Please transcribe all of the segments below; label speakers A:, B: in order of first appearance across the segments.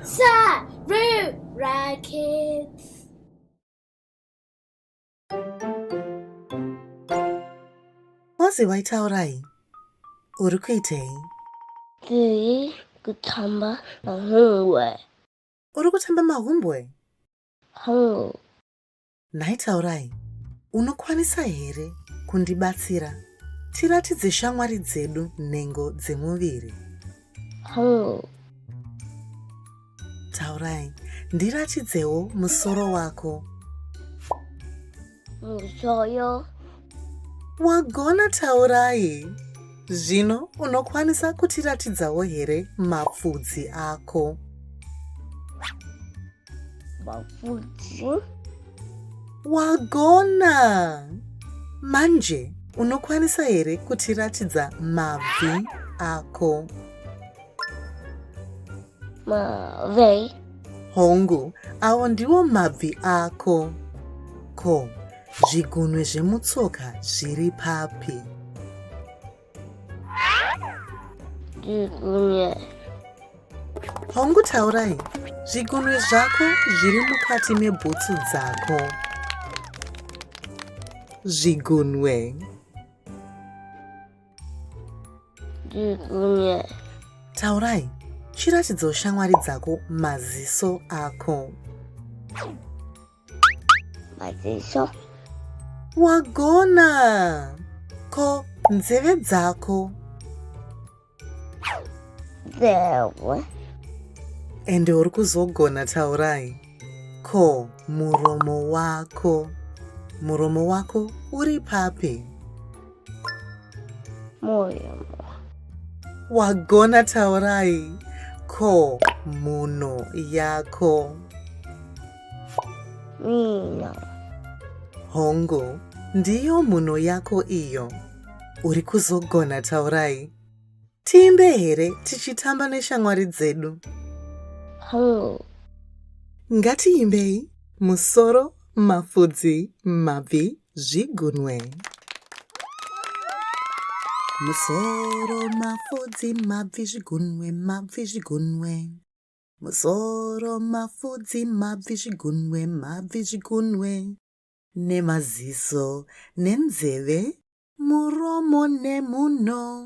A: Sarura Kids.
B: Wazi waitaurai? Uri kuitei?
A: Ndiri kutamba mahumbwe.
B: Uri kutamba mahumbwe?
A: Hongu.
B: Nhai Taurai, unokwanisa here kundibatsira tiratidze shamwari dzedu nhengo dzemuviri?
A: Hongu.
B: Taurai, ndiratidzewo musoro wako.
A: Musoro.
B: Wagona Taurai. Zvino unokwanisa kutiratidzawo here mapfudzi ako?
A: Mapfudzi.
B: Wagona! Manje unokwanisa here kutiratidza mabvi ako?
A: Mabvi.
B: Hongu, awo ndiwo mabvi ako. Ko, zvigunwe zvemutsoka zviri papi?
A: Zvigunwe.
B: Hongu taurai, zvigunwe zvako zviri mukati mebhutsu dzako. Zvigunwe.
A: Zvigunwe.
B: Taurai, chiratidzawo shamwari dzako maziso ako.
A: Maziso.
B: Wagona! Ko nzeve dzako?
A: Nzeve.
B: Ende uri kuzogona Taurai. Ko muromo wako? Muromo wako uri papi?
A: Muromo.
B: Wagona Taurai. Ko mhuno yako?
A: Mhino.
B: Hongu, ndiyo mhuno yako iyo. Uri kuzogona Taurai. Tiimbe here tichitamba neshamwari dzedu?
A: Hongu.
B: Ngatiimbei musoro, mafudzi, mabvi, zvigunwe. Musoro, mafudzi, mabvi, zvigunwe, mabvi, zvigunwe. Musoro, mafudzi, mabvi, zvigunwe, mabvi, zvigunwe. Nemaziso, nenzeve, muromo nemhuno.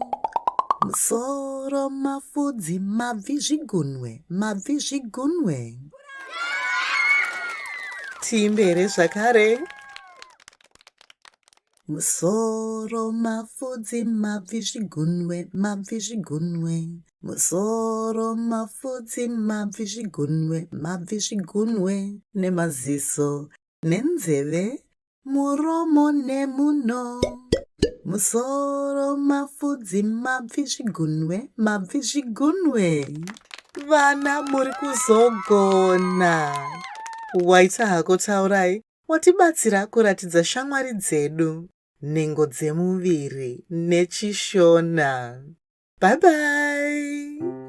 B: Musoro, mafudzi, mabvi, zvigunwe, mabvi, zvigunwe. Tiimbe here zvakare? Musoro, mafudzi, mabvi, zvigunwe, mabvi, zvigunwe. Musoro, mafudzi, mabvi, zvigunwe, mabvi, zvigunwe. Nemaziso, nenzeve, muromo nemhuno. Musoro, mafudzi, mabvi, zvigunwe, mabvi, zvigunwe. Vana muri kuzogona. Waita hako Taurai, watibatsira kuratidza shamwari dzedu nhengo dzemuviri neChishona. Bye bye.